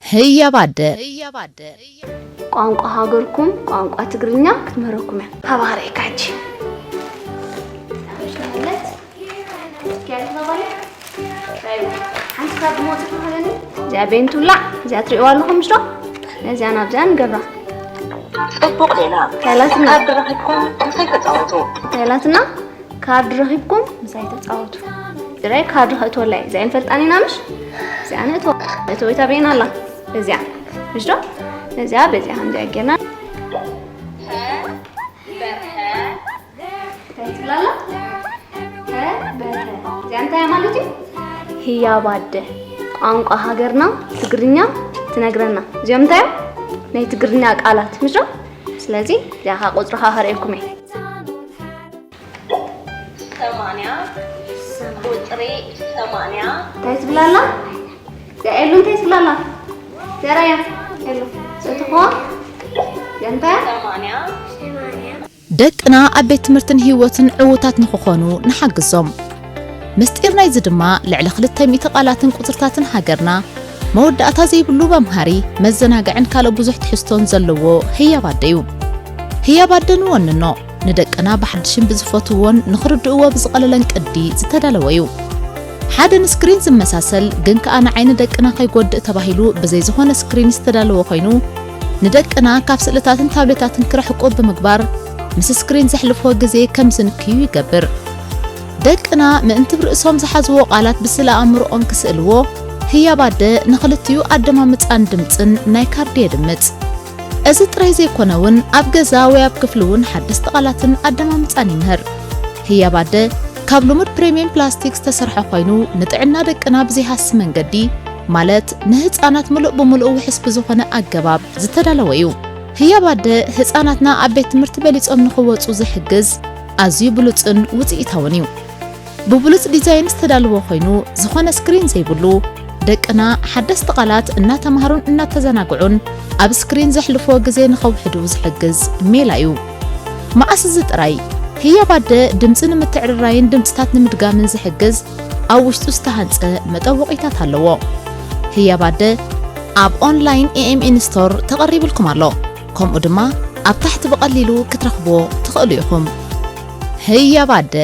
ህያብ ኣደ። ቋንቋ ሃገርኩም ቋንቋ ትግርኛ ክትምህረኩም እያ። ሃባ ክርእየካ ሕጂ። ሓንቲ ካብ ድሞት ክህለኒ። እዚኣ ቤንቱላ፣ እዚኣ ትርእይዋ ኣለኹም ምሽ ዶ? ነዚኣ ናብዚኣ ንገብራ። ጽቡቕ ሌላ። ካላትና። ካርድ ረኺብኩም ምሳይ ተጻወቱ። ካላትና። ካርድ ረኺብኩም ምሳይ ተጻወቱ። ድራይ ካርድ ከእትወላ እየ። እዚኣ ንፈልጣን ኢና ምሽ? እዚኣ ነእትወ። ነእትወ ቤና ኣላ። እዚኣ። ምሽ ዶ? እዚኣ በዚኣ ከምዚኣ ጌርና። እንታይ ትብላላ? ተ በተ። እዚኣ እንታይ ማለት እዩ? ህያብ ኣደ። ቋንቋ ሃገርና ትግርኛ ትነግረና። እዚኦም እንታይ እዮም? ናይ ትግርኛ ቃላት። ምሽ ዶ? ስለዚ እዚኣ ቁጽሪ ከኣ ከርእየኩም እየ። ሰማንያ፣ ቁጽሪ ሰማንያ። እንታይ ትብላላ? እዚኣ ኤሉ እንታይ ትብላላ? ዘራያ ኤሉ። ሰትኾ? እንታይ? ሰማንያ። ደቅና ኣብ ቤት ትምህርትን ህይወትን ዕዉታት ንኽኾኑ ንሓግዞም። ምስጢር ናይዚ ድማ ልዕሊ ክልተ ሚእቲ ቃላትን ቁጽርታትን ሃገርና መወዳእታ ዘይብሉ መምሃሪ፣ መዘናግዕን ካልእ ብዙሕ ትሕዝቶን ዘለዎ ህያብ ኣደ እዩ። ህያብ ኣደ ንወንኖ፣ ንደቅና ብሓድሽን ብዝፈትውዎን ንኽርድእዎ ብዝቐለለን ቅዲ ዝተዳለወ እዩ። ሓደ ንስክሪን ዝመሳሰል ግን ከኣ ንዓይኒ ደቅና ከይጎድእ ተባሂሉ ብዘይ ዝኾነ ስክሪን ዝተዳለወ ኮይኑ፣ ንደቅና ካብ ስእልታትን ታብሌታትን ክርሕቁ ብምግባር ምስ ስክሪን ዘሕልፍዎ ግዜ ከም ዝንክዩ ይገብር። ደቅና ምእንቲ ብርእሶም ዝሓዝዎ ቃላት ብስእለ ኣእምሮኦም ክስእልዎ፣ ህያብ ኣደ ንኽልቲኡ ኣደማምጻን ድምጽን ናይ ካርድ የድምጽ። እዚ ጥራይ ዘይኮነ እውን ኣብ ገዛ ወይ ኣብ ክፍሊ እውን ሓደስቲ ቃላትን ኣደማምጻን ይምህር። ህያብ ኣደ ካብ ልሙድ ፕሪምየም ፕላስቲክ ዝተሰርሐ ኮይኑ ንጥዕና ደቅና ብዘይሃሲ መንገዲ ማለት ንህፃናት ምሉእ ብምሉእ ውሕስ ብዝኾነ ኣገባብ ዝተዳለወ እዩ። ህያብ ኣደ ህፃናትና ኣብ ቤት ትምህርቲ በሊፆም ንኽወፁ ዝሕግዝ ኣዝዩ ብሉፅን ውፅኢታውን እዩ። ብብሉጽ ዲዛይን ዝተዳለወ ኮይኑ፣ ዝኾነ ስክሪን ዘይብሉ፣ ደቅና ሓደስቲ ቃላት እናተማሃሩን እናተዘናግዑን ኣብ ስክሪን ዘሕልፍዎ ግዜ ንኸውሕዱ ዝሕግዝ ሜላ እዩ። መኣስ እዚ ጥራይ፣ ህያብ ኣደ ድምጺ ንምትዕርራይን ድምጽታት ንምድጋምን ዝሕግዝ ኣብ ውሽጡ ዝተሃንጸ መጠወቒታት ኣለዎ። ህያብ ኣደ ኣብ ኦንላይን ኤ ኤም ኤን ስቶር ተቐሪብልኩም ኣሎ። ከምኡ ድማ ኣብ ታሕቲ ብቐሊሉ ክትረኽብዎ ትኽእሉ ኢኹም። ህያብ ኣደ።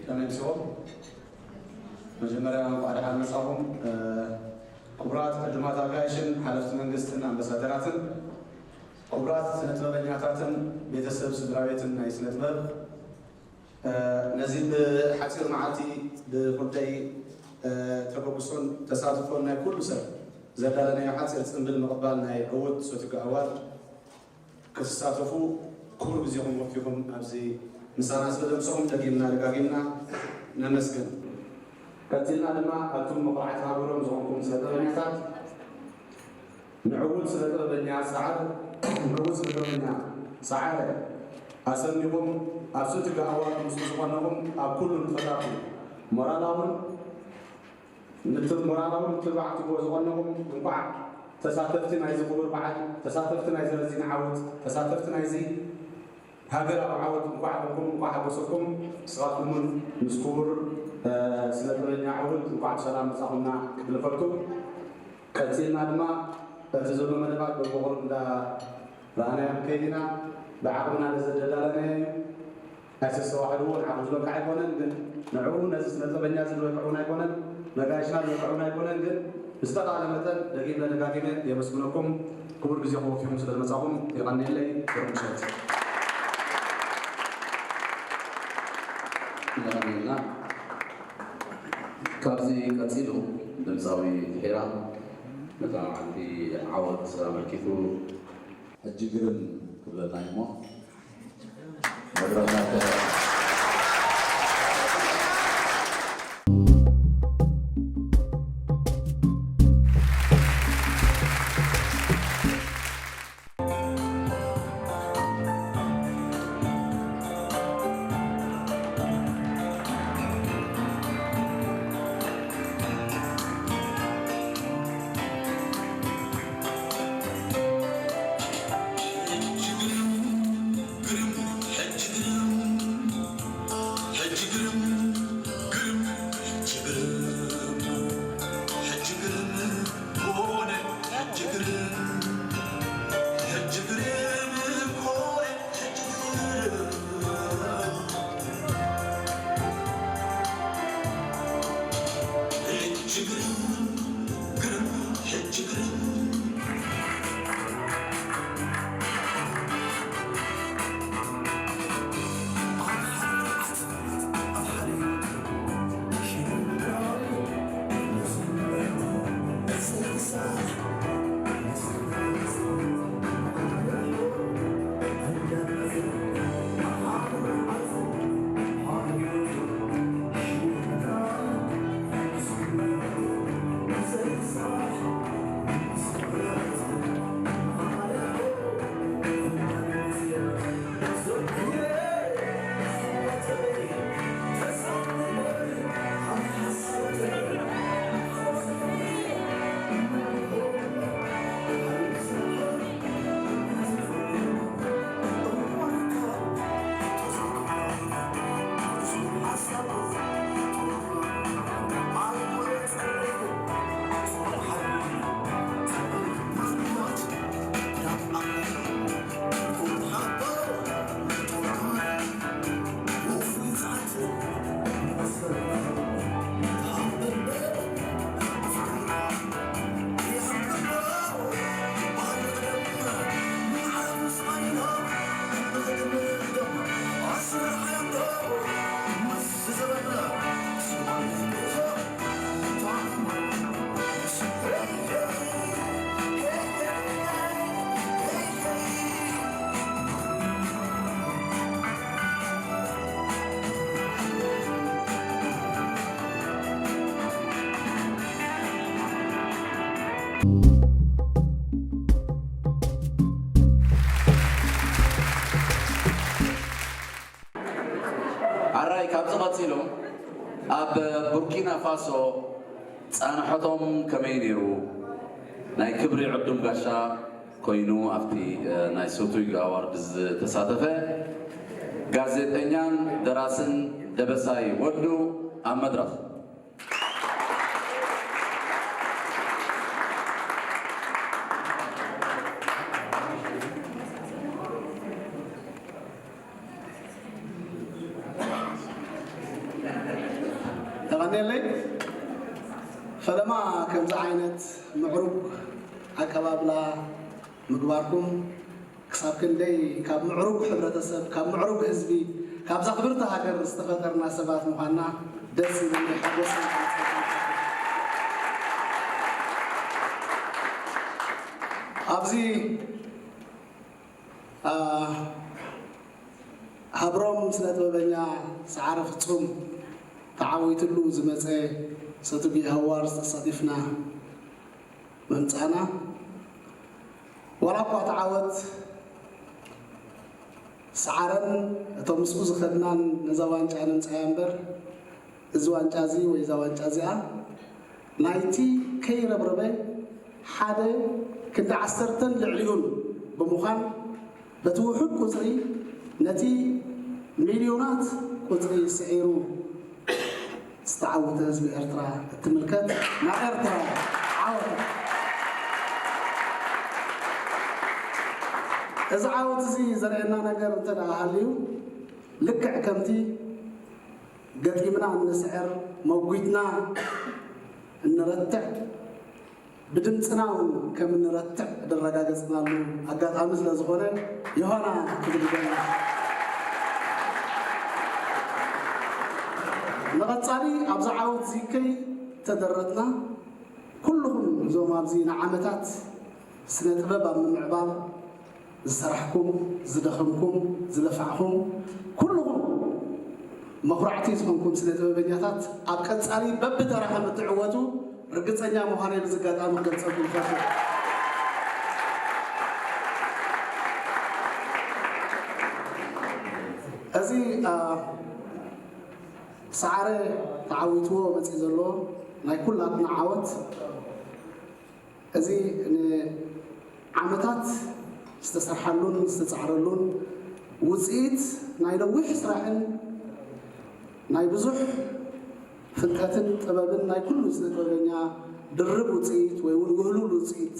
ከመይ ኣምስዎም? መጀመርያ እንኳዕ ደሓን መጻኹም። እ፣ ክቡራት ዕዱማት ኣጋይሽን ሓለፍቲ መንግስትን ኣምባሳደራትን፣ ክቡራት ስነ ጥበበኛታትን ቤተሰብ ስድራ ቤትን ናይ ስነ ጥበብ፣ እ፣ ነዚ ብሓጺር መዓልቲ ብኹርደይ፣ እ፣ ተበግሶን ተሳትፎን ናይ ኩሉ ሰብ ዘዳለናዮ ሓጺር ጽምብል ምቕባል ናይ ዕዉት ሶቲጎ ኣዋርድ ክትሳተፉ ክቡር ግዜኹም ወፊኹም ኣብዚ ምሳና ስለ ዘምሰኹም ደጊምና ደጋጊምና ነመስግን። ቀጺልና ድማ ኣቱም መኹርዓት ሃገሮም ዝኾንኩም ስነ ጥበበኛታት ንዕዉት ስነ ጥበበኛ ሰዓረ፣ ንዕዉት ስነ ጥበበኛ ሰዓረ ኣሰኒኹም ኣብ ሶቲጎ ኣዋርድ ምስኡ ዝኾነኹም ኣብ ኩሉ ንጥፈታቱ ሞራላውን ምት-፣ ሞራላዊ ምትብባዕ ትብዎ ዝኾንኹም እንቋዕ ተሳተፍቲ ናይዚ ክቡር በዓል፣ ተሳተፍቲ ናይዚ ረዚን ዓወት፣ ተሳተፍቲ ናይዚ ሃገራዊ ዓወት እንቋዕ ኮንኩም፣ እንቋዕ ሓጎሰኩም። ንስኻትኩምን ምስ ክቡር፣ እ፣ ስነ ጥበበኛ ዕዉት እንቋዕ ብሰላም መጻኹምና ክብል እፈቱ። ቀጺልና ድማ እቲ ዘሎ መደባት በብቑሩብ እንዳ ረኣናዮ ክንከይድ ኢና። ብዓቕምና ነዚ ዘዳለናዮ እዩ። ኣይተስተባሕልዎ፣ ንዓኹም ዝበቅዕ ኣይኮነን፣ ግን ንዕኡ ነዚ ስነ ጥበበኛ እዚ ዝበቅዕ እውን ኣይኮነን፣ ነጋይሽና ዝበቅዕ እውን ኣይኮነን፣ ግን ብዝተኻእለ መጠን ደጊመ ደጋጊመ የመስግነኩም። ክቡር ግዜኹም ወፊኹም ስለ ዝመጻኹም የቐንየለይ። ብሩኽ ምሸት። የቐንየልና። ካብዚ ቀጺሉ ድምጻዊ ሒራ ነዛ መዓልቲ ዓወት ኣመልኪቱ ሕጂ ግርም ክብለና እዩ እሞ መድረኽ ናተ ኣራይ ካብዚ ቀጺሎም ኣብ ቡርኪና ፋሶ ጻንሖቶም ከመይ ነይሩ? ናይ ክብሪ ዕዱም ጋሻ ኮይኑ ኣብቲ ናይ ሶቱግ ኣዋርድ ዝተሳተፈ ጋዜጠኛን ደራስን ደበሳይ ወልዱ ኣብ መድረኽ። ተቐንየለይ። ፈለማ ከምዚ ዓይነት ምዕሩግ ኣቀባብላ ምግባርኩም ክሳብ ክንደይ ካብ ምዕሩግ ሕብረተሰብ፣ ካብ ምዕሩግ ህዝቢ፣ ካብዛ ክብርቲ ሃገር ዝተፈጠርና ሰባት ምዃንና ደስ ይብል፣ ይሕጎስ። ኣብዚ፣ ኣ፣ ሃብሮም ስነ ጥበበኛ ሰዓረ ፍጹም ተዓዊትሉ ዝመጸ ሰቱጊ ኣዋርድ ተሳቲፍና ምምጻእና፣ ዋላ እኳ ተዓወት ሰዓረን እቶም ምስኡ ዝኸድናን ነዛ ዋንጫ ንምጻያ እምበር፣ እዚ ዋንጫ እዚ ወይ እዛ ዋንጫ እዚኣ ናይቲ ከይረብረበ ሓደ ክንዲ ዓሰርተን ልዕሊኡን ብምዃን፣ በቲ ውሑድ ቁጽሪ ነቲ ሚልዮናት ቁጽሪ ስዒሩ ዝተዓወተ ህዝቢ ኤርትራ እትምልከት ናይ ኤርትራ ዓወት። እዚ ዓወት እዚ ዘርእየና ነገር እንተ ደኣ ሃልዩ፣ ልክዕ ከምቲ ገጢምና እንስዕር፣ መጒትና እንረትዕ፣ ብድምጽና እውን ከም እንረትዕ ዘረጋገጽናሉ ኣጋጣሚ ስለ ዝኾነ፣ ዮሃና ክትድገም። ንቐጻሊ ኣብዚ ዓወት እዚ ከይተደረትና፣ ኩልኹም እዞም ኣብዚ ንዓመታት ስነ ጥበብ ኣብ ምምዕባል ዝሰራሕኩም፣ ዝደኸምኩም፣ ዝለፋዕኩም፣ ኩልኹም መኹራዕቲ ዝኾንኩም ስነ ጥበበኛታት ኣብ ቀጻሊ በብተራ ከም እትዕወቱ ርግጸኛ ምዃነይ በዚ ኣጋጣሚ ክገልጸልኩም እፈቱ። እዚ፣ ኣ፣ ሰዓረ ተዓዊትዎ መጺኡ ዘሎ ናይ ኩላትና ዓወት፣ እዚ ንዓመታት ዝተሰርሓሉን ዝተጻዕረሉን ውጽኢት ናይ ነዊሕ ስራሕን ናይ ብዙሕ ፍልጠትን ጥበብን ናይ ኩሉ ስነ ጥበበኛ ድርብ ውጽኢት ወይ እውን ውህሉል ውጽኢት፣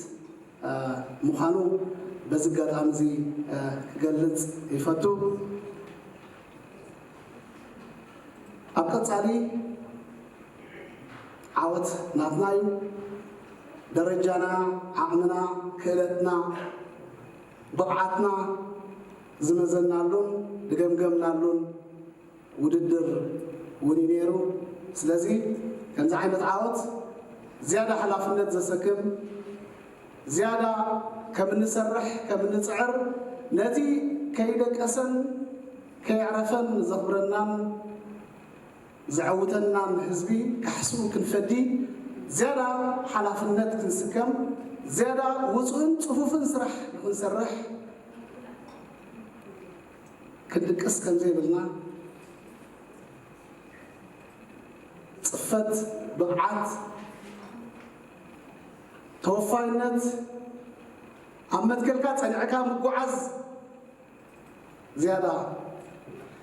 እ፣ ምዃኑ በዚ ኣጋጣሚ እዚ፣ እ፣ ክገልጽ ይፈቱ። ኣብ ቀጻሊ ዓወት ናትና እዩ። ደረጃና፣ ዓቕምና፣ ክእለትና፣ ብቕዓትና ዝመዘናሉን ዝገምገምናሉን ውድድር እውን እዩ ነይሩ። ስለዚ ከምዚ ዓይነት ዓወት ዝያዳ ሓላፍነት ዘሰክም፣ ዝያዳ ከም እንሰርሕ፣ ከም እንጽዕር፣ ነቲ ከይደቀሰን ከየዕረፈን ዘኽብረናን ዘዐውተናን ህዝቢ ካሕስኡ ክንፈዲ፣ ዝያዳ ሓላፍነት ክንስከም፣ ዝያዳ ውጹእን ጽፉፍን ስራሕ ንኽንሰርሕ ክንድቅስ ከም ዘይብልና፣ ጽፈት፣ ብቕዓት፣ ተወፋይነት፣ ኣብ መትከልካ ጸኒዕካ ምጉዓዝ ዝያዳ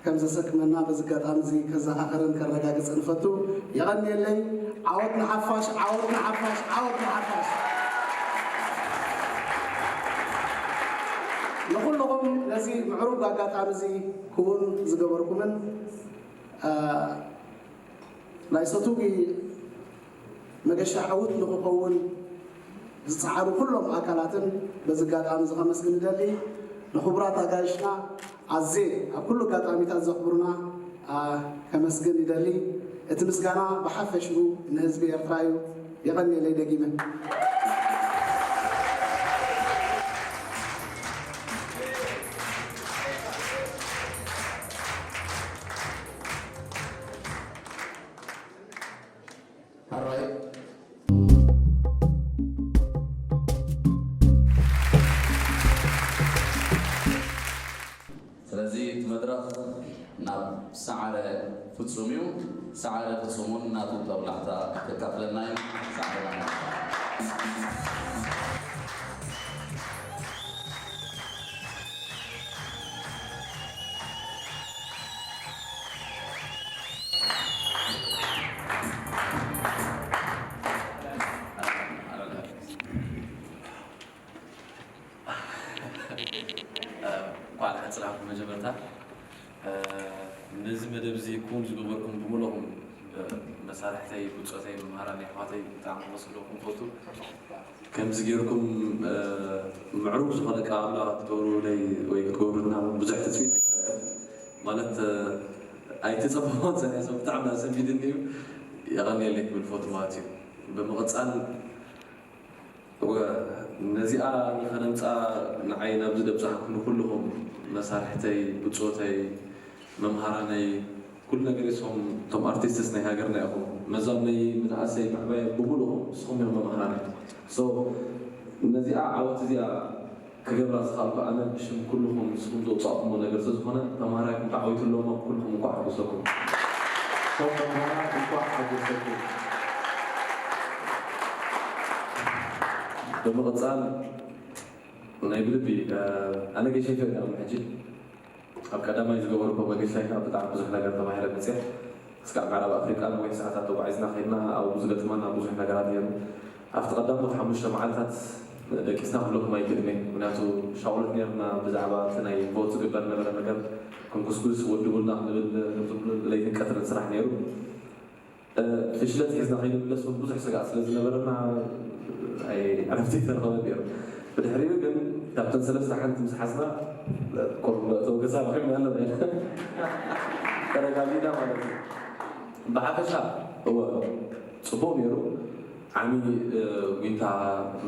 ከም ዘሰክመና በዚ ኣጋጣሚ እዚ ከዘኻኽርን ከረጋግጽን እፈቱ። የቐንየለይ። ዓወት ንሓፋሽ፣ ዓወት ንሓፋሽ፣ ዓወት ንሓፋሽ። ንኹልኹም ነዚ ምዕሩግ ኣጋጣሚ እዚ ክውን ዝገበርኩምን፣ እ፣ ናይ ሰቱጊ መገሻ ዕዉት ንኽኸውን ዝጸዓሩ ኩሎም ኣካላትን በዚ ኣጋጣሚ እዚ ከመስግን ይደሊ። ንኽቡራት ኣጋይሽና ኣዜ ኣብ ኩሉ ኣጋጣሚታት ዘኽብሩና፣ ኣ፣ ከመስግን ይደሊ። እቲ ምስጋና ብሓፈሽኡ ንህዝቢ ኤርትራ እዩ። የቐንየለይ ደጊመ። ሕራይ። ፍጹም እዩ። ሰዓረ ፍጹም እውን ናቱ ጦብላሕታ ከካፍለና እዩ። ሰዓረ ናቱ። እንኳዕ ደሓን ጽናሕኩም። መጀመርታ፣ እ፣ ነዚ መደብ እዚ ክውን ዝገበርኩም ብምልኦም፣ እ፣ መሳርሕተይ፣ ብጾተይ፣ መምሃራን ኣሕዋተይ ብጣዕሚ ከመስግነኩም እፈቱ። ከምዚ ጌርኩም፣ እ፣ ምዕሩግ ዝኾነ ኣቀባብላ ክትገብሩለይ ወይ ክትገብሩልና ብዙሕ ትጽቢት ኣይነበረን። ማለት፣ እ፣ ኣይተጸበኹን፣ ሰብ ብጣዕሚ ኣሰንቢድኒ እዩ። የቐንየለይ ክብል እፈቱ ማለት እዩ። ብምቕጻል፣ እወ፣ ነዚኣ ንኸነምጽኣ ንዓይ ናብዚ ደብጻሕኩም ንኹልኹም መሳርሕተይ፣ ብጾተይ፣ መምሃራነይ፣ ኩሉ ነገር ንስኹም እቶም ኣርቲስትስ ናይ ሃገርና ኢኹም። መዛኑነይ፣ ምንኣሰይ፣ ምዕባየ ብምሉኹም ንስኹም ኢኹም መምሃራነይ። So፣ ነዚኣ ዓወት እዚኣ ክገብራ ዝኸኣልኩ ኣነ ብሽም ኩልኹም ንስኹም ዘውጻእኩሞ ነገር ስለ ዝኾነ፣ ተምሃራይ እንኳዕ ዓዊቱ ኣሎ እሞ ኩልኹም እንኳዕ ሓጎሰኩም። So፣ ተምሃራይ እንኳዕ ሓጎሰኩም። ብምቕጻል ናይ ብልቢ፣ እ፣ ኣነ ገይሸ ይፈልጥ እየ ሕጂ። ኣብ ቀዳማይ ዝገበርኩ መገሻ ብጣዕሚ ብዙሕ ነገር ተማሂረ መፅየ። እስካብ ምዕራብ ኣፍሪቃ ነዊሕ ሰዓታት ተጓዒዝና ከይድና፣ ኣብኡ ዝገጥመና ብዙሕ ነገራት ነይሩ። ኣብቲ ቀዳሞት ሓሙሽተ መዓልታት ደቂስና ክብለኩም ኣይክእልን እየ፣ ምክንያቱ ሻቑሎት ነርና። ብዛዕባ እቲ ናይ ቮት ዝግበር ነበረ ነገር ክንኩስኩስ ወድቡልና ክንብል፣ ለይትን ቀትርን ስራሕ ነይሩ። እ፣ ፍሽለት ሒዝና ከይንምለስ እውን ብዙሕ ስግኣት ስለ ዝነበረና፣ ኣይ፣ ዕረፍቲ ኣይተረኸበን ነይሩ። ብድሕሪኡ ግን ካብተን ሰለስተ ሓንቲ ምስ ሓዝና፣ ቁሩብ መእተዊ ገዛ ረኺብና ኣለና። ተረጋጊና ማለት እዩ። ብሓፈሻ፣ እወ፣ ጽቡቕ ነይሩ። ዓሚ፣ እ፣ ዊንታ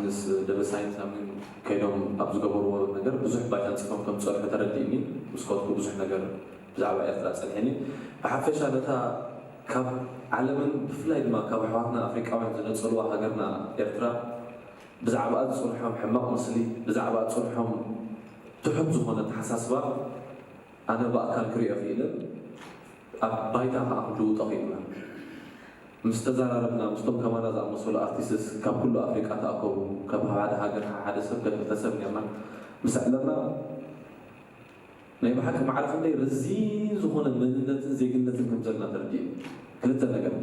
ምስ ደበሳይን ሳምን ከይዶም ኣብ ዝገበርዎ ነገር ብዙሕ ባይታ ኣንጺፎም ከም ዝጸንሑ ተረዲእኒ። ምስ ከድኩ ብዙሕ ነገር ብዛዕባ ኤርትራ ጸኒሕኒ። ብሓፈሻ ነታ ካብ ዓለምን ብፍላይ ድማ ካብ ኣሕዋትና ኣፍሪቃውያን ዝነጸልዋ ሃገርና ኤርትራ ብዛዕባኣ ዝጸንሖም ሕማቕ ምስሊ፣ ብዛዕባኣ ዝጸንሖም ትሑት ዝኾነ ኣተሓሳስባ ኣነ ብኣካል ክርእዮ ክኢልን ኣብ ባይታ ከኣ ክንልውጦ ክኢልና። ምስ ተዘራረብና ምስቶም ከማና ዝኣመሰሉ ኣርቲስትስ ካብ ኩሉ ኣፍሪቃ ተኣከቡ፣ ካብ ሓደ ሃገር ሓደ ሰብ ካብ ክልተ ሰብ ኔርና ምስ ኣዕለልና ናይ ብሓቂ ማዕረ ክንደይ ረዚን ዝኾነ መንነትን ዜግነትን ከም ዘለና ተረዲኡ። ክልተ ነገር፣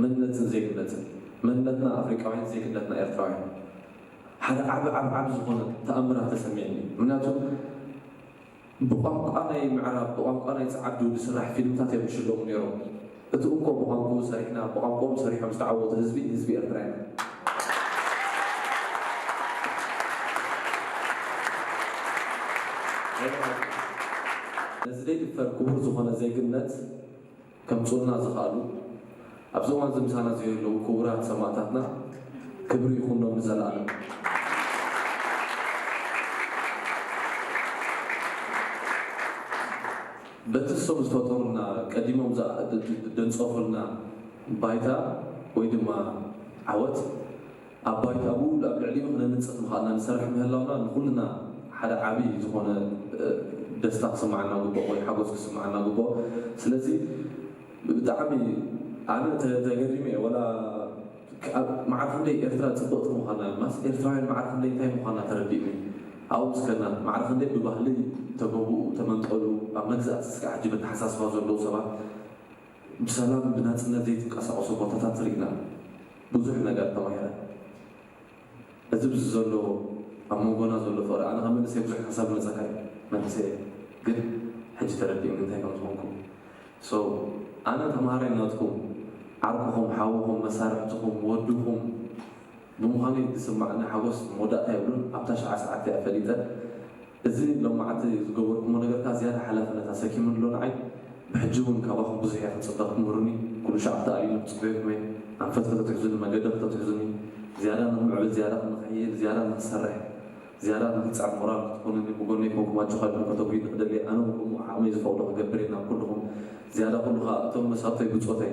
መንነትን ዜግነትን። መንነትና ኣፍሪቃውያን፣ ዜግነትና ኤርትራውያን። ሓደ ዓቢ ዓቢ ዓቢ ዝኾነ ተኣምራት ተሰሚዕኒ። ምክንያቱ ብቋንቋ ናይ ምዕራብ፣ ብቋንቋ ናይ ጸዓዱ ዝስራሕ ፊልምታት እዮም ዝሽለሙ ነይሮም። እቲ እንኮ ብቋንቋኡ ሰሪሕና፣ ብቋንቋኦም ሰሪሖም ዝተዓወቱ ህዝቢ፣ ህዝቢ ኤርትራ እዮም። ነዚ ዘይድፈር ክቡር ዝኾነ ዜግነት ከምጽኡልና ዝኸኣሉ፣ ኣብዚ እዋን እዚ ምሳና ዘየለዉ ክቡራት ሰማእታትና ክብሪ ይኹኖም ንዘለኣለም። በቲ እሶም ዝፈጠሩልና፣ ቀዲሞም ዝኣ-፣ ድ-፣ ድ-፣ ደንጸፉልና ባይታ ወይ ድማ ዓወት፣ ኣብ ባይታ ብኡ ኣብ ልዕሊኡ ክነንጽፍ ምኽኣልና፣ ንሰርሕ ምህላውና ንኹልና ሓደ ዓቢ ዝኾነ፣ እ፣ ደስታ ክስምዓና ግቡኦ ወይ ሓጎስ ክስምዓና ግቡኦ። ስለዚ ብጣዕሚ ኣነ ተ-፣ ተገሪመ እየ። ወላ ኣብ መዓር ክንደይ ኤርትራ ጽብቕቲ ምዃና፣ ማስ ኤርትራውያን መዓር ክንደይ እንታይ ምዃና ተረዲእኒ። ኣብኡ ምስከና መዓር ክንደይ ብባህሊ ተገቡኡ፣ ተመንጠሉ፣ ኣብ መግዛእቲ እስካዕ ሕጂ መተሓሳስባ ዘለዉ ሰባት ብሰላም ብናጽነት ዘይትንቀሳቐሱ ቦታታት ርኢና ብዙሕ ነገር ተማሂረ። እዚ ብዚ ዘሎ ኣብ መንጎና ዘሎ ፍቕሪ፣ ኣነ ከም መንእሰይ ብዙሕ ሓሳብ መጸካ እዩ። መንእሰይ ግን ሕጂ ተረዲእኒ እንታይ ከም ዝኾንኩ። So፣ ኣነ ተምሃራይ ናትኩም፣ ዓርኩኹም፣ ሓውኹም፣ መሳርሕትኹም፣ ወድኹም ብምዃነይ ዝስማዓኒ ሓጎስ መወዳእታ የብሉን። ኣብታ ሸዓ ሰዓት እያ ፈሊጠ። እዚ ሎማዓንቲ ዝገበርኩሞ ነገርካ ዝያዳ ሓላፍነት ኣሰኪሙኒ ኣሎ ንዓይ። ብሕጂ እውን ካባኹም ብዙሕ እየ ክጽበ ክትምህሩኒ። ኩሉ ሻዕ ተኣልዩኒ ክጽበየኩም እየ። ኣንፈት ከተትሕዙኒ፣ መገዲ ከተትሕዙኒ፣ ዝያዳ ንኽምዕብል፣ ዝያዳ ንኽሕይል፣ ዝያዳ ንኽሰርሕ፣ ዝያዳ ንኽጽዕር ሞራል ክትኮኑኒ፣ ብጎነይ ኮንኩም ኣጆኻ ኢልኩም ከተጉዩኒ ክደሊ እየ። ኣነ እውን ከምኡ ዓቕመይ ዝፈቕዶ ክገብር እየ ናብ ኩልኹም። ዝያዳ ኩሉ ኸኣ እቶም መሳቶይ ብጾተይ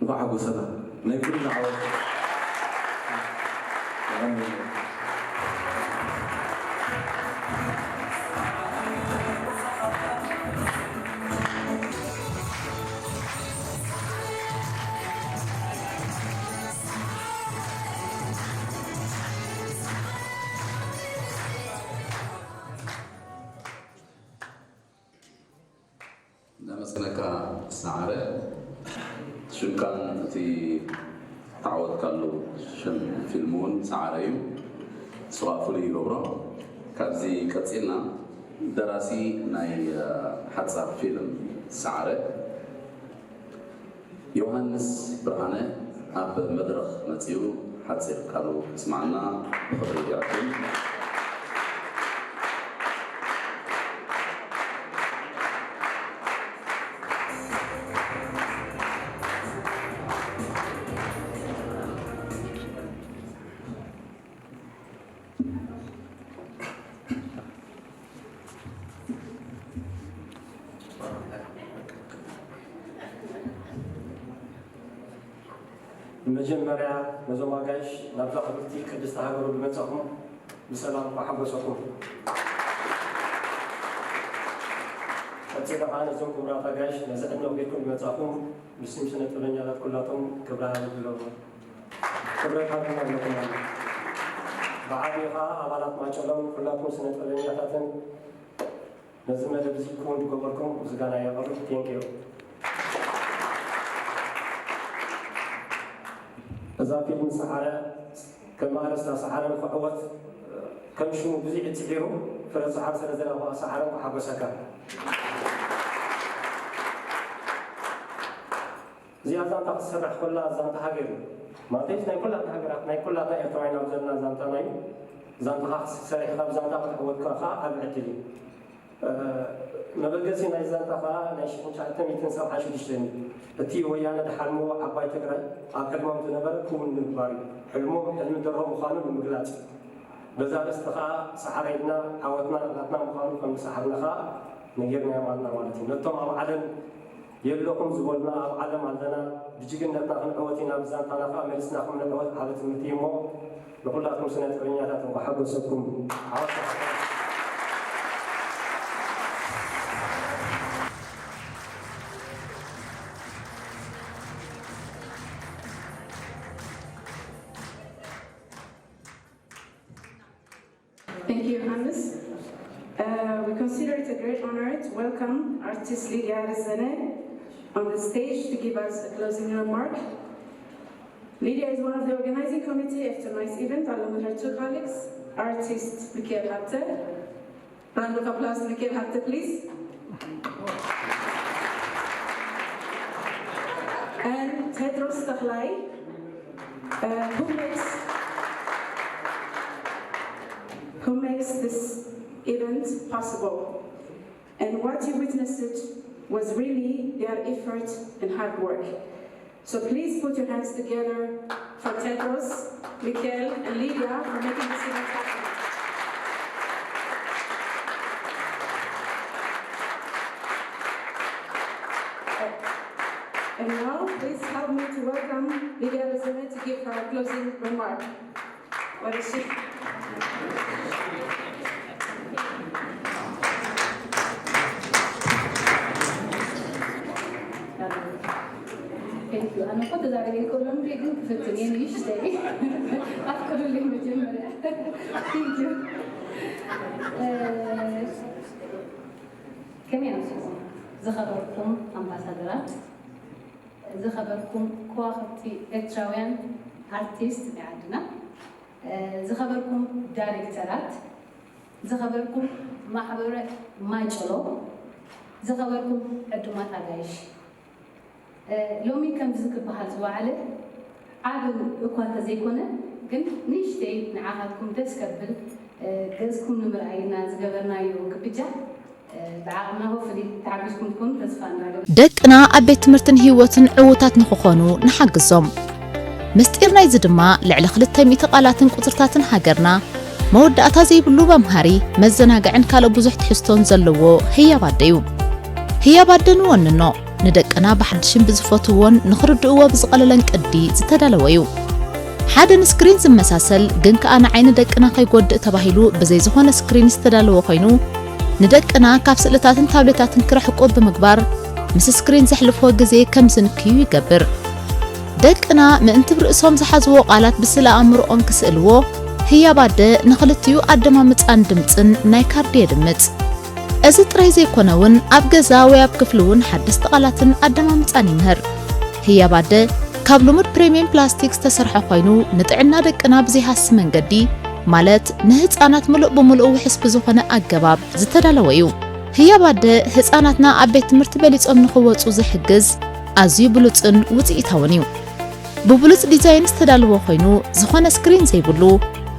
እንኳዕ ሓጎሰና። ናይ ኩልና ዓወት። ሽምካን እቲ ተዓወትካሉ ሽም ፊልም እውን ሰዓረ እዩ። እሱ ከዓ ፍሉይ ይገብሮ። ካብዚ ቀፂልና ደራሲ ናይ ሓፃር ፊልም ሰዓረ ዮሃንስ ብርሃነ ኣብ መድረኽ መፂኡ ሓፂር ቃሉ ክስምዓና ብኽብሪ ይዕድም። ብመጀመርያ ነዞም ኣጋይሽ ናብዛ ክብርቲ ቅድስቲ ሃገሩ ብመጻኹም ብሰላም እንኳዕ ሓጎሰኩም። ቀጺለ ከዓ ነዞም ክቡራት ኣጋይሽ ነዚ ዕድመ ኣኽቢርኩም ብመጻኹም ብስም ስነ ጥበበኛታት ኩላቶም ክብሪ ሃብ ይብለኩም። ክብረት ሃብና ኣለኩም። ብዓብዩ ከዓ ኣባላት ማጨሎም ኩላትኩም ስነ ጥበበኛታትን ነዚ መደብ እዚ ክውን ዝገበርኩም ምስጋና የቕርብ። Thank you። እዛ ፊልም ሰዓረ ከም ኣርእስታ ሰዓረ ንኽዕወት ከም ሽሙ ብዙሕ እዩ ጽዒሩ፣ ፍረ ሰዓር ስለ ዝረኸበ ሰዓረ እንኳ ሓጎሰካ። እዚኣ ዛንታ ክትሰርሕ ከላ ዛንታ ሃገር እዩ። ማለተይ ናይ ኩላትና ሃገራት ናይ ኩላትና ኤርትራውያን ኣብ ዘለና ዛንታና እዩ። ዛንታኻ ሰሪሕኻ ብዛንታ ክትዕወት ከኣ ዓቢ ዕድል እዩ። መበገሲ ናይ ዛንታ ከኣ ናይ ሽሕን ትሽዓተ ሚእትን ሰብዓን ሽዱሽተን እዩ። እቲ ወያነ ዝሓልምዎ ዓባይ ትግራይ ኣብ ሕልሞም ዝነበረ ክውን ንምግባር እዩ። ሕልሞም ሕልሚ ድሮ ምዃኑ ንምግላጽ እዩ። በዛ ኣርእስቲ ከኣ ሰዓረ ኢልና ዓወትና ናትና ምዃኑ ከም ዝሰዓርና ከኣ ነጊርናዮም ኣለና ማለት እዩ። ነቶም ኣብ ዓለም የለኹም ዝበሉና ኣብ ዓለም ኣለና ብጅግንነትና ክንዕወት ኢና ብዛንታና ከኣ መሊስና ከም ንዕወት ዓቢ ትምህርቲ እዩ እሞ ንኹላትኩም ስነ ጥበበኛታት እንኳዕ ሓጎሰኩም። ዓወት Thank you, Johannes. Uh, we consider it a great honor to welcome artist Lydia Rezene on the stage to give us a closing remark. Lydia is one of the organizing committee of tonight's event, along with her two colleagues, artist Michael Hapte. Round of applause to Michael Hapte, please. And Tedros Taklai, uh, who makes who makes this event possible. And what you witnessed was really their effort and hard work. So please put your hands together for Tedros, Mikel, and Lydia for making this event happen. And now, please help me to welcome Lydia Rezene to give her closing remark. What is she? Thank you. ኣነ እኮ ተዛሪበ ይክእሎ እንዴ ግን ክፍትን እየ ንእሽተይ ኣፍቅዱልኝ መጀመርያ። Thank you። ከመይ ኣምስኹም ዝኸበርኩም ኣምባሳደራት፣ ዝኸበርኩም ከዋኽብቲ ኤርትራውያን ኣርቲስት ናይ ዓድና፣ ዝኸበርኩም ዳይሬክተራት፣ ዝኸበርኩም ማሕበረ ማይጨሎ፣ ዝኸበርኩም ዕዱማት ኣጋይሽ፣ ሎሚ ከምዚ ክበሃል ዝወዓለ ዓቢ እኳ እንተዘይኮነ ግን ንእሽተይ ንዓኻትኩም ደስ ከብል ገጽኩም ንምርኣይ ኢልና ዝገበርናዮ ግብጃ ብዓቕምና hopefully ተሓጒስኩም ትኾኑ ተስፋ እናገበርኩ። ደቅና ኣብ ቤት ትምህርትን ህይወትን ዕዉታት ንኽኾኑ ንሓግዞም። ምስጢር ናይዚ ድማ ልዕሊ ክልተ ሚእቲ ቃላትን ቁጽርታትን ሃገርና፣ መወዳእታ ዘይብሉ መምሃሪ፣ መዘናግዕን ካልእ ብዙሕ ትሕዝቶን ዘለዎ ህያብ ኣደ እዩ። ህያብ ኣደ ንወንኖ፣ ንደቅና ብሓድሽን ብዝፈትውዎን ንኽርድእዎ ብዝቐለለን ቅዲ ዝተዳለወ እዩ። ሓደ ንስክሪን ዝመሳሰል ግን ከኣ ንዓይኒ ደቅና ከይጎድእ ተባሂሉ ብዘይ ዝኾነ ስክሪን ዝተዳለወ ኮይኑ፣ ንደቅና ካብ ስእልታትን ታብሌታትን ክርሕቁ ብምግባር፣ ምስ ስክሪን ዘሕልፍዎ ግዜ ከም ዝንክዩ ይገብር። ደቅና ምእንቲ ብርእሶም ዝሓዝዎ ቃላት ብስእለ ኣእምሮኦም ክስእልዎ፣ ህያብ ኣደ ንኽልቲኡ ኣደማምጻን ድምጽን ናይ ካርዲ የድምጽ። እዚ ጥራይ ዘይኮነ እውን ኣብ ገዛ ወይ ኣብ ክፍሊ እውን ሓደስቲ ቃላትን ኣደማምጻን ይምህር። ህያብ ኣደ ካብ ልሙድ ፕሪምየም ፕላስቲክ ዝተሰርሐ ኮይኑ፣ ንጥዕና ደቅና ብዘይሃሲ መንገዲ፣ ማለት ንህጻናት ምሉእ ብምሉእ ውሑስ ብዝኾነ ኣገባብ ዝተዳለወ እዩ። ህያብ ኣደ ህጻናትና ኣብ ቤት ትምህርቲ በሊጾም ንኽወጹ ዝሕግዝ ኣዝዩ ብሉጽን ውጽኢታውን እዩ። ብብሉጽ ዲዛይን ዝተዳለወ ኮይኑ፣ ዝኾነ ስክሪን ዘይብሉ፣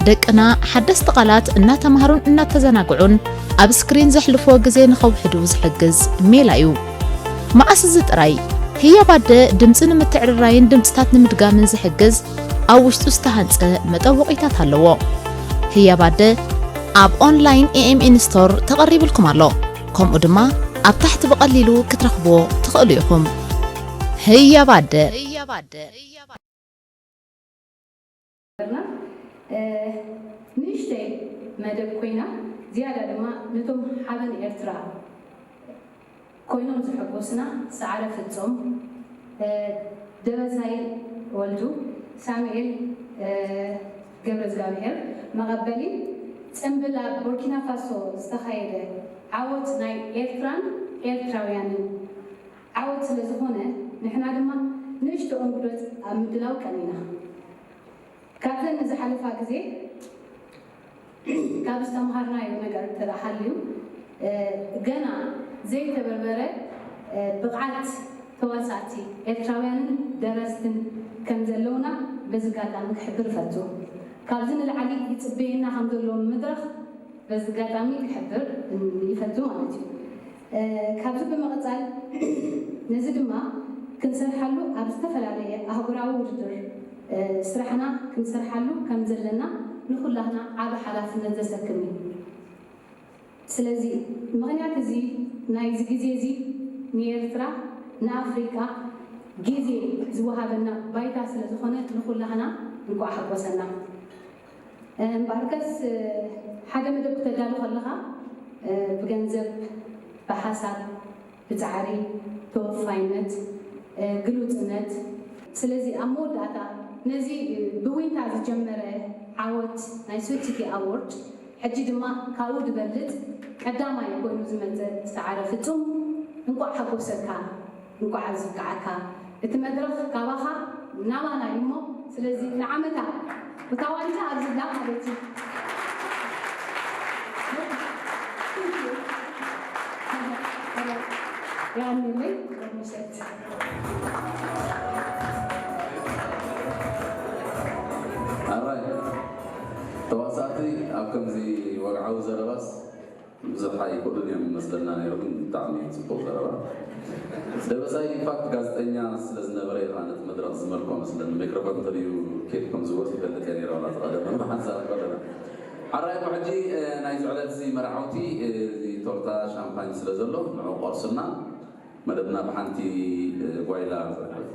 ደቅና ሓደስቲ ቃላት እናተማሃሩን እናተዘናግዑን ኣብ ስክሪን ዘሕልፍዎ ግዜ ንኸውሕዱ ዝሕግዝ ሜላ እዩ። መዓስ እዚ ጥራይ፣ ህያብ ኣደ ድምጺ ንምትዕርራይን ድምጽታት ንምድጋምን ዝሕግዝ ኣብ ውሽጡ ዝተሃንጸ መጠወቒታት ኣለዎ። ህያብ ኣደ ኣብ ኦንላይን ኤኤምኤን ስቶር ተቐሪብልኩም ኣሎ። ከምኡ ድማ ኣብ ታሕቲ ብቐሊሉ ክትረኽብዎ ትኽእሉ ኢኹም። ህያብ ኣደ። ንእሽተይ መደብ ኮይና ዝያዳ ድማ ነቶም ሓበን ኤርትራ ኮይኖም ዝሕጎስና ሰዓረ ፍጹም፣ ደበሳይ ወልዱ፣ ሳሙኤል ገብረዝጋብሄር መቐበሊ ጽምብል ኣብ ቡርኪና ፋሶ ዝተኻየደ ዓወት ናይ ኤርትራን ኤርትራውያንን ዓወት ስለ ዝኾነ ንሕና ድማ ንእሽቶ እንግዶት ኣብ ምድላው ቀኒና። ካብተን ንዝሓለፋ ግዜ ካብ ዝተምሃርናዮ ነገር እንተ ደኣ ሃልዩ፣ ገና ዘይተበርበረ ብቕዓት ተዋሳእቲ ኤርትራውያንን ደረስትን ከም ዘለውና በዚ ኣጋጣሚ ክሕብር እፈቱ። ካብዚ ንላዕሊ ይጽበየና ከም ዘሎ መድረኽ በዚ ኣጋጣሚ ክሕብር ይፈቱ ማለት እዩ። ካብዚ ብምቕጻል ነዚ ድማ ክንሰርሓሉ ኣብ ዝተፈላለየ ኣህጉራዊ ውድድር ስራሕና ክንሰርሓሉ ከም ዘለና ንኹላህና ዓቢ ሓላፍነት ዘሰክም እዩ። ስለዚ ምኽንያት እዚ ናይዚ ግዜ እዚ ንኤርትራ ንኣፍሪቃ ግዜ ዝወሃበና ባይታ ስለ ዝኾነ ንኹላህና እንቋዕ ሓጎሰና። እምበኣርከስ ሓደ መደብ ክተዳሉ ከለኻ ብገንዘብ፣ ብሓሳብ፣ ብጻዕሪ፣ ተወፋይነት፣ ግሉጽነት። ስለዚ ኣብ መወዳእታ ነዚ ብዊንታ ዝጀመረ ዓወት ናይ ሶቲኪ ኣዎርድ ሕጂ ድማ ካብኡ ዝበልጽ ቀዳማይ ኮይኑ ዝመጸ ሰዓረ ፍጹም እንቋዕ ሓጎሰካ። እንቋዕ ኣብዚ በቃዕካ። እቲ መድረኽ ካባኻ ናባና እዩ እሞ ስለዚ ንዓመታ እታ ዋንጫ ኣብዚ ኣላ ማለት እዩ። ያንለይ ምሸት ኣራይ ተዋሳእቲ ኣብ ከምዚ ወግዓዊ ዘረባስ ብዙሕ ኣይክእሉን እዮም መስለና ነይሩ ግን ብጣዕሚ እዩ ፅቡቅ ዘረባ ደበሳይ ኢንፋክት ጋዜጠኛ ስለዝነበረ እዩ ከዓ ነቲ መድረክ ዝመልኮ መስለኒ ማይክሮፎን እንተድዩ ኬድ ከም ዝወስ ይፈልጥ እየ ነይረ ዋላ ዝቀደመ ብሓንሳብ ከለና ሓራይ ሕጂ ናይዚ ዕለት እዚ መርዓውቲ እዚ ቶርታ ሻምፓኝ ስለ ዘሎ ንዑ ቆርስና መደብና ብሓንቲ ጓይላ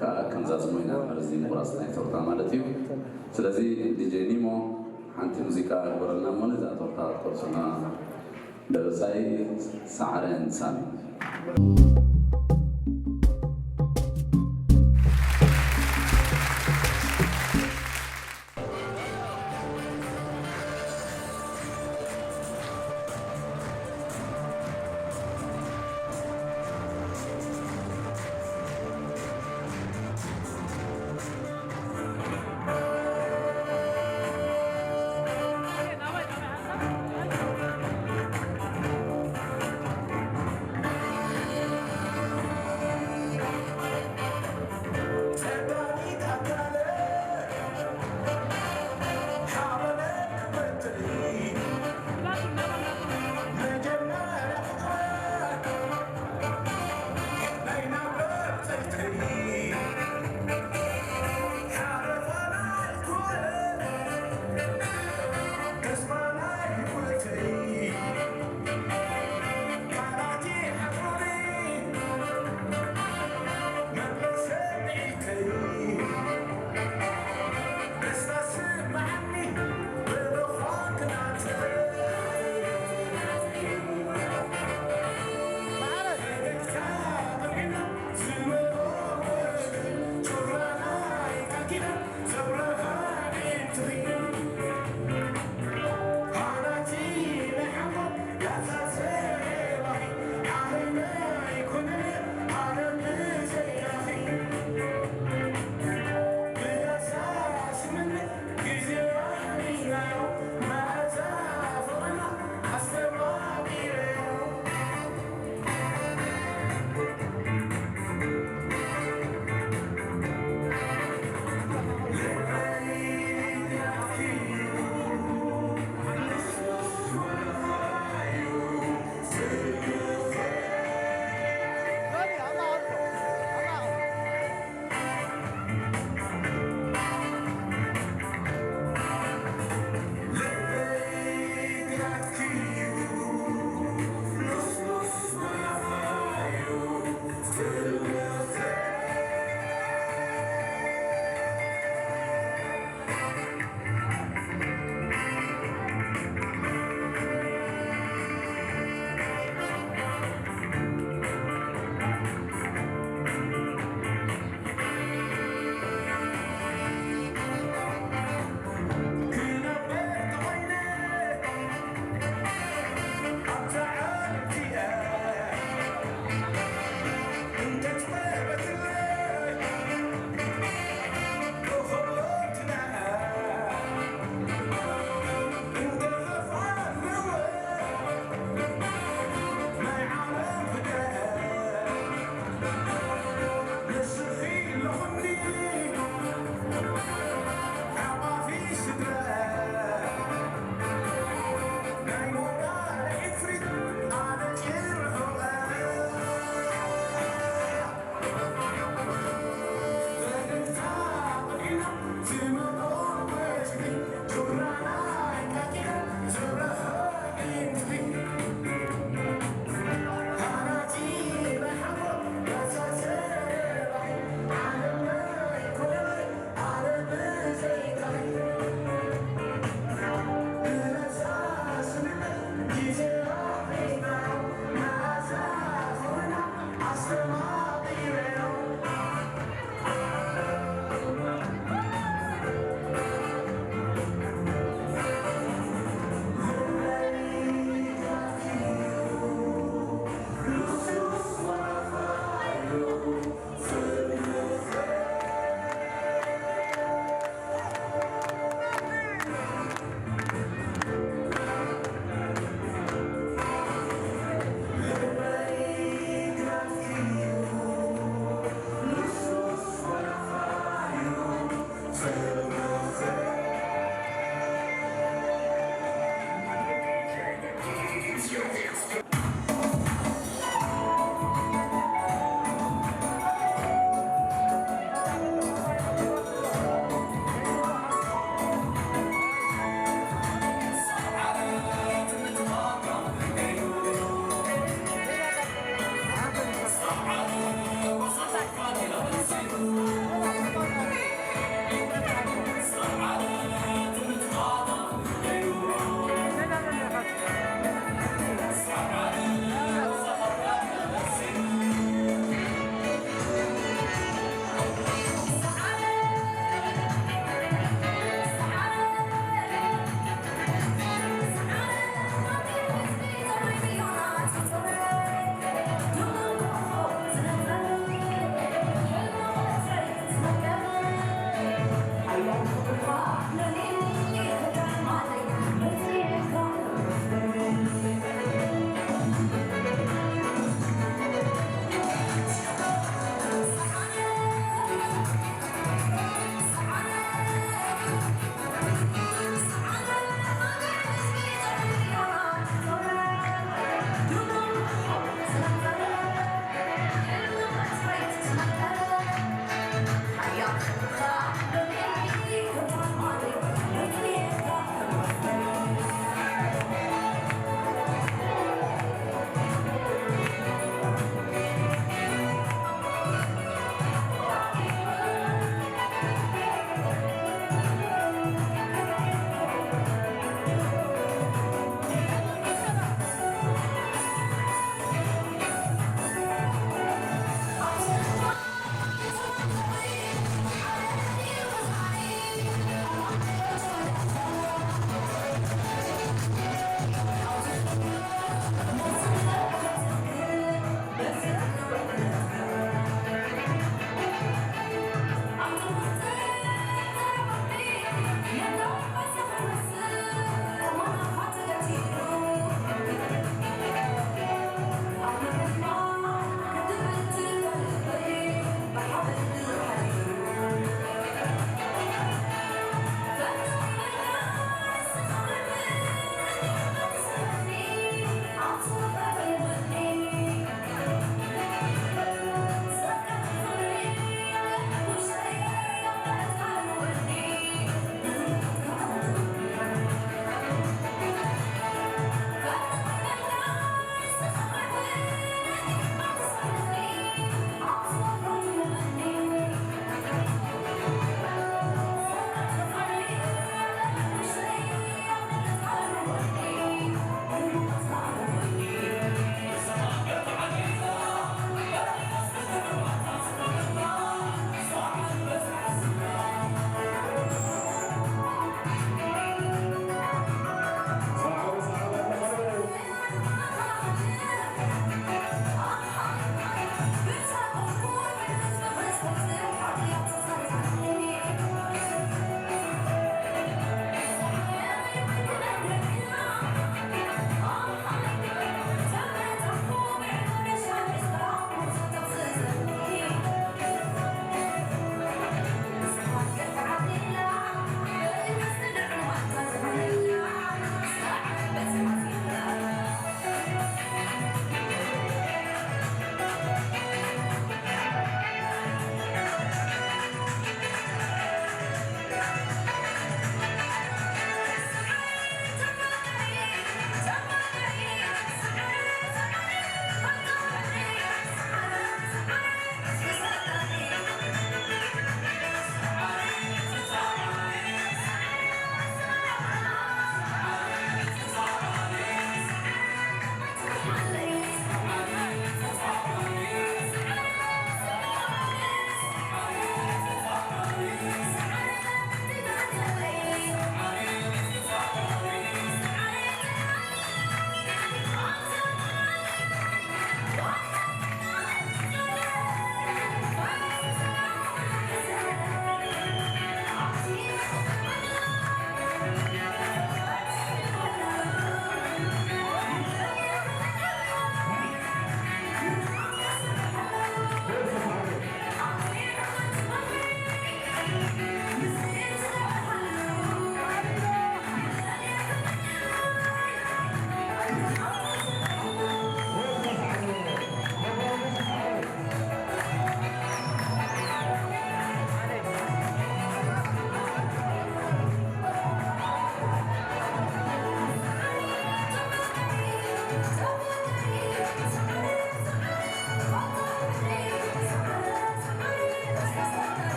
ከዓ ከምዛ ጽሞይና መርዚ ምቑራስ ናይ ቶርታ ማለት እዩ ስለዚ ዲጄ ኒሞ ሓንቲ ሙዚቃ ግበረልና እሞ ነዛ ቶርታ ክትቆርስና ደበሳይ ሰዓረ ንሳሚ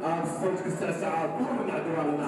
ኣብ ስፖርት ክስዕስዓ ኩሉ ንዕድም ኣለና።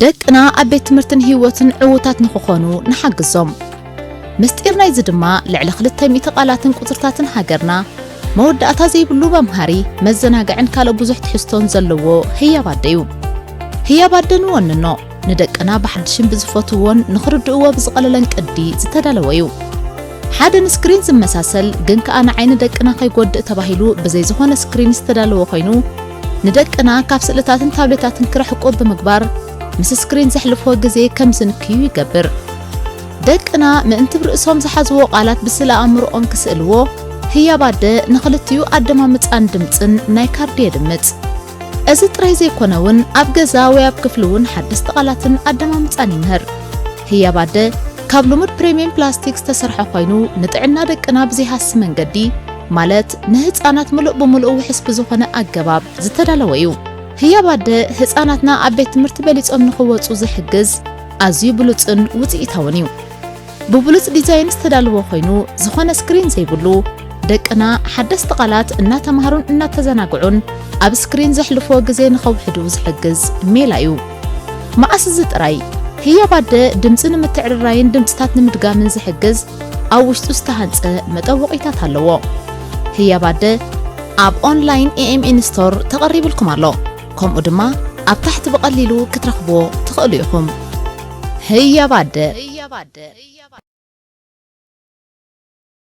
ደቅና ኣብ ቤት ትምህርትን ህይወትን ዕዉታት ንኽኾኑ ንሓግዞም። ምስጢር ናይዚ ድማ ልዕሊ ክልተ ሚእቲ ቃላትን ቁጽርታትን ሃገርና፣ መወዳእታ ዘይብሉ መምሃሪ፣ መዘናግዕን ካልእ ብዙሕ ትሕዝቶን ዘለዎ ህያብ ኣደ እዩ። ህያብ ኣደ ንወንኖ፣ ንደቅና ብሓድሽን ብዝፈትውዎን ንኽርድእዎ ብዝቐለለን ቅዲ ዝተዳለወ እዩ። ሓደ ንስክሪን ዝመሳሰል ግን ከኣ ንዓይኒ ደቅና ከይጎድእ ተባሂሉ ብዘይ ዝኾነ ስክሪን ዝተዳለወ ኮይኑ፣ ንደቅና ካብ ስእልታትን ታብሌታትን ክርሕቁ ብምግባር፣ ምስ ስክሪን ዘሕልፍዎ ግዜ ከም ዝንክዩ ይገብር። ደቅና ምእንቲ ብርእሶም ዝሓዝዎ ቃላት ብስእለ ኣእምሮኦም ክስእልዎ፣ ህያብ ኣደ ንኽልቲኡ ኣደማምጻን ድምጽን ናይ ካርዲ የድምጽ። እዚ ጥራይ ዘይኮነ እውን ኣብ ገዛ ወይ ኣብ ክፍሊ እውን ሓደስቲ ቃላትን ኣደማምጻን ይምህር። ህያብ ኣደ ካብ ልሙድ ፕሪምየም ፕላስቲክ ዝተሰርሐ ኮይኑ፣ ንጥዕና ደቅና ብዘይሃሲ መንገዲ፣ ማለት ንህጻናት ምሉእ ብምሉእ ውሑስ ብዝኾነ ኣገባብ ዝተዳለወ እዩ። ህያብ ኣደ ህጻናትና ኣብ ቤት ትምህርቲ በሊጾም ንኽወጹ ዝሕግዝ ኣዝዩ ብሉጽን ውጽኢታውን እዩ። ብብሉጽ ዲዛይን ዝተዳለወ ኮይኑ፣ ዝኾነ ስክሪን ዘይብሉ፣ ደቅና ሓደስቲ ቃላት እናተማሃሩን እናተዘናግዑን ኣብ ስክሪን ዘሕልፍዎ ግዜ ንኸውሕዱ ዝሕግዝ ሜላ እዩ። መኣስ እዚ ጥራይ፣ ህያብ ኣደ ድምጺ ንምትዕርራይን ድምጽታት ንምድጋምን ዝሕግዝ ኣብ ውሽጡ ዝተሃንጸ መጠወቒታት ኣለዎ። ህያብ ኣደ ኣብ ኦንላይን ኤ ኤም ኤን ስቶር ተቐሪብልኩም ኣሎ። ከምኡ ድማ ኣብ ታሕቲ ብቐሊሉ ክትረኽብዎ ትኽእሉ ኢኹም። ህያብ ኣደ።